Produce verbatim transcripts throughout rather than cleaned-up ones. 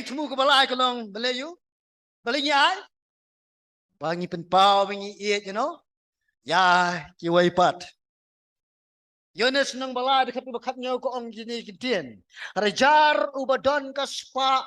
jingthmu kaba lai ka long balei ïa u, balei ngi ai, ba ngi pynpaw ba ngi ïeit, you know, ïa kiwei pat. Ïoannis lynnong ba lai dkhot kaba khatñiew ka ong kine ki ktien: Hynrei jar uba don ka spah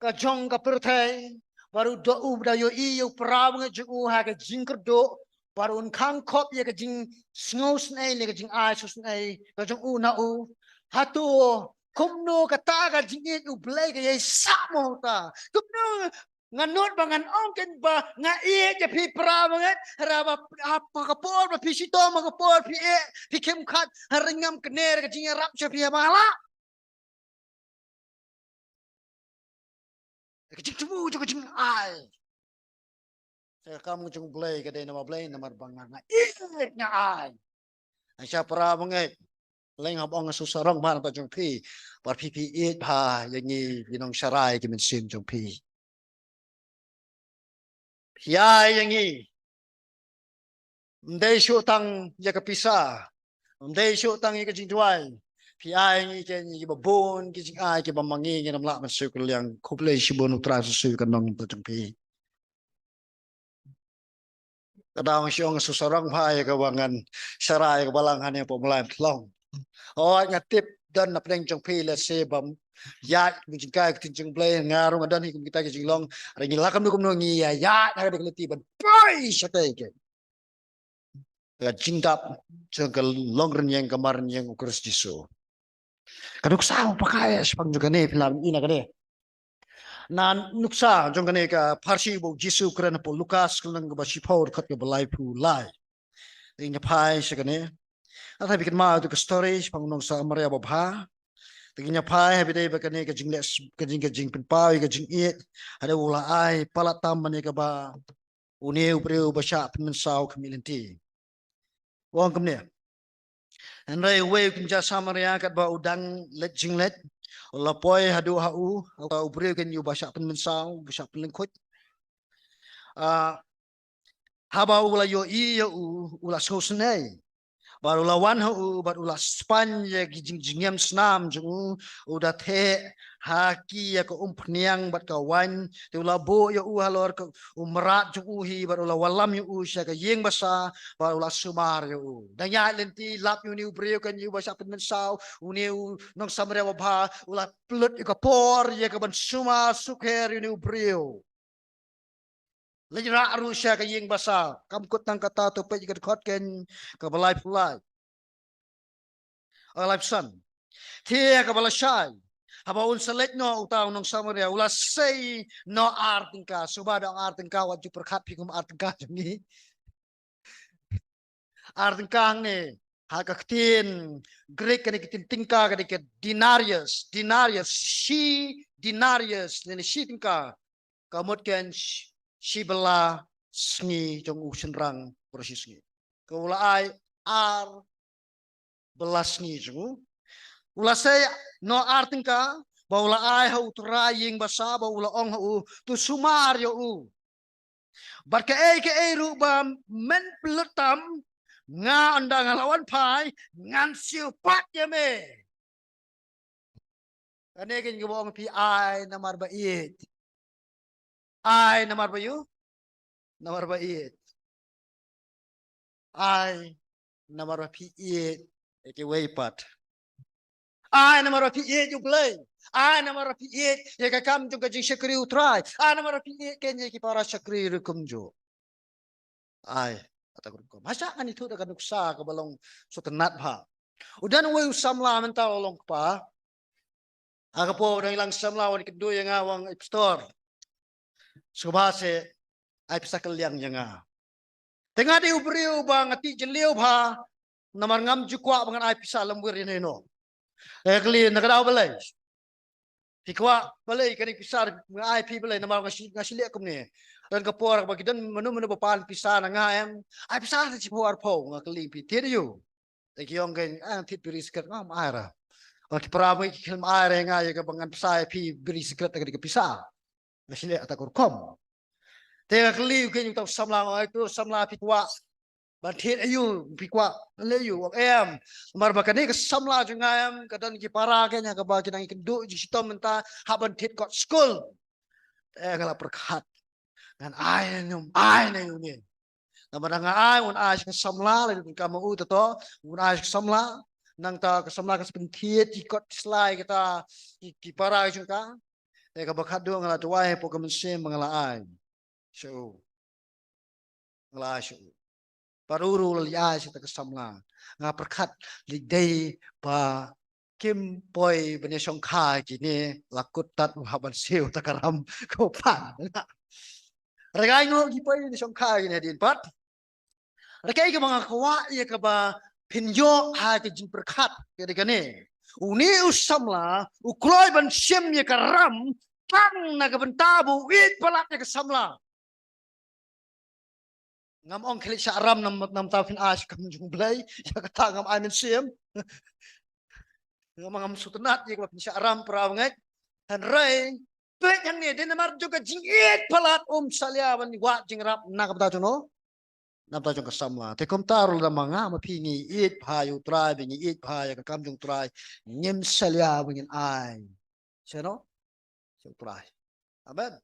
ka jong ka pyrthei, bad u da, u da ïohi ïa u para bangeit jong u ha ka jingkyrduh, bad un khang khop ïa ka jingsngewsynei ne ka jingai sngewsynei ka jong u na u, hato kumno kata ka jingïeit U Blei ka ïai sah mo uta? Kumno, nga nud ba ngan ong kein ba nga ïeit ïa phi para bangeit, hynrei ba ha ka por ba phi shitom, ha ka por phi ïeh, phi khymkhat, hynrei ngam kner ka jingïarap sha phi ha ba nga lah. Ka jingthmu jong ka jingai. Ka kam jong U Blei ka dei namar balei? Namar ba nga, nga ïeit, nga ai. Ai sha para bangeit, leng hap ong nga sngewsarong bha na ka bynta jong phi, bad phi phi ïeit bha ïa ngi, ïa ngi nongshakri ki mynsiem jong phi. Phi ai ïa ngi, ym dei shuh tang ïa ka pisa, ym dei shuh tang ïa ka jingduwai. Phi ai ïa ngi kein ïa kiba bun ki jingai kiba ma ngi ngin ym lah ban siew kylliang. Khublei shibun, U Trai un siew ka nong ka jong phi. Ka dang shong sngewsarong bha ïa kaba ngan shakri ïa ka balang hangne hapoh Mawlai Mawtlong. Hooid, nga tip don na pdeng jong phi lehse bym ïaid, bym jingkai ka ktien jong U Blei, nga ruh nga don hi kum kita ki jinglong, hynrei ngi lah kumno kumno ngi ïa ïaid ha ka dei ka lynti ban poi shatei ka jingdap jong ka long rynïeng, ka mar rynïeng U Khrist Jisu. Ka nuksa ba paka ïa shaphang jong kane phi lah ban i na kane. Na nuksa jong kane ka pharshi ba U Jisu u kren hapoh Lukas ka lynnong kaba shiphew dkhot kaba laiphew lai. Te ngin ïa phai sha kane. Nangta phi kynmaw ïa ka story shaphang u nongsamaria babha. Te ngin ïa phai ha ba dei ba kane ka jingleh, ka jing, ka jingpynpaw ïa ka jingïeit. Hadien ba u la ai palat tam ban ïa kaba une u briew ba shah pynmynsaw khmih lynti. U ong kumne: Hynrei uwei u kynja Samaria, katba u dang leit jingleit, u la poi haduh ha u, u briew kein uba shah pynmynsaw, uba shah pynlyngkhuit. Ah, haba u la ïohi ïa u, u la sngewsynei. Bad u la wan ha u, bad u la spaiñ ïa ki jing, jingïam snam jong u, u da theh ha ki ïa ka umphniang bad ka waiñ, te u la buh ïa u halor ka, u mrad jong u hi, bad u la wallam ïa u sha ka ïing basa, bad u la sumar ïa u. Dang ïaid lynti, lap ïa une u briew kein uba shah pynmynsaw, une u nongsamaria babha, u la pynlut ïa ka por ïa ka ban sumar sukher ïa une u briew. Leit rah ruh sha ka ïing basa, kam kut tang kata, to peit ïa ka dkhot kein kaba laiphew lai. Ah, laiphew san. Te ha kaba lashai, haba un sa leit noh uta u nongsamaria, u la sei noh ar tyngka. Sngewbha da ong ar tyngka, wat ju pyrkhat phi kum ar tyngka jong ngi. Ar tyngka hangne ha ka ktien Greek ka dei ka ktien tyngka, ka dei ka denarius, denarius, shi denarius, ne, ne shi tyngka. Ka mut kein shi, shi bylla sngi jong u shynrang baroh shi sngi. Ka, u la ai ar bylla sngi jong u. U la sei noh ar tyngka, bad u la ai ha u trai ïing basa, bad u la ong ha u, to sumar ïa u. Bad kaei kaei ruh ba men pynlut tam, nga, ynda nga la wan phai, ngan siew pat ïa me. Kane kein kaba ong phi ai namar ba ïeit. Ai namar ba ïu, namar ba ïeit. Ai namar ba phi ïeit ïa kiwei pat. Ai namar ba phi ïeit ïa U Blei. Ai namar ba phi ïeit ïa ka kam jong ka jingshakri U Trai. Ai namar ba phi ïeit kein ïa ki para shakri ruh kumjuh. Ai, kata ka rukom. Hashah ngan ïathuh da ka nuksa kaba long sngewtynnat bha. U don uwei u samla mynta u la long kpa. Ha ka por u dang ïalang samla, u wan kynduh ïa nga, u ong, "Ai pastor, sngewbha seh, ai pisa kylliang ïa nga. Te nga dei u briew ba nga tih jylliew bha, namar ngam ju kwah ba ngan ai pisa lamwir ïano ïano." Nga kylli, "Na ka daw balei? Phi kwah balei kane ka pisa, nga ai phi balei, namar nga shi, nga shi leh kumne. Don ka por ba ki don mano mano ba pan pisa na nga, em, ai pisa sa shiphew arphew." Nga kylli, "Phi thied aïu?" Te ki ong kein, "Ah, thied biri sikret." Nga, "Ym ai re." Ba ki para ba ki khlem ai re nga ïa kaba ngan pisa ïa phi biri sikret da ka pisa. Nga shi leh kata ka rukom. Te nga kylli u kein uta u samla, nga ong, "Ai tu samla, phi kwah Ban thied aïu, phi kwah leh aïu, ong em. Namar ba kane ka samla jong nga em, ka don ki para kane kaba ki nang ïakynduh jingshitom mynta, hap ban thied kot skul. Eh, nga la pyrkhat. Ngan ai na u, ai na une. Namar nga ai, un ai sha ka samla, lada donkam ma u te to, un ai sha ka samla. Nangta ka samla ka sa pynthied ki kot ki slai kita, ki, ki para jong ka. Te kaba khatduh nga la duwai hapoh ka mynsiem ba nga la ai sha u. Nga la ai sha u. Bad u ruh u la leit ai sha kata ka samla. Nga pyrkhat leit dei ba kim poi ban ïashongkha kine, la kut tad u hap ban siew ta ka ram ko pan. Hynrei nga ong ki poi ban ïashongkha kine hadien pat. Hynrei kaei kaba nga kwah ïa kaba phin ïoh ha ka jingpyrkhat ka dei kane. Une u samla u kloi ban shim ïa ka ram tang na ka bynta ba u ïeit palat ïa ka samla. Ngam ong khie leit shah ram, nam, namar phin ai sha ka kam jong U Blei, ïa kata ngam ai mynsiem. Ngam, ngam sngewtynnat ïa kaba phin shah ram, para bangeit. Hynrei peit hangne, dei namar jong ka jingïeit palat um salia ban wad jingïarap na ka bynta jong no, na ka bynta jong ka samla. Te kumta ruh lada ma nga ma phi ngi ïeit bha ïa U Trai, ba ngi ïeit bha ïa ka kam jong U Trai, ngim salia ba ngin ai sha no, sha U Trai. Amen.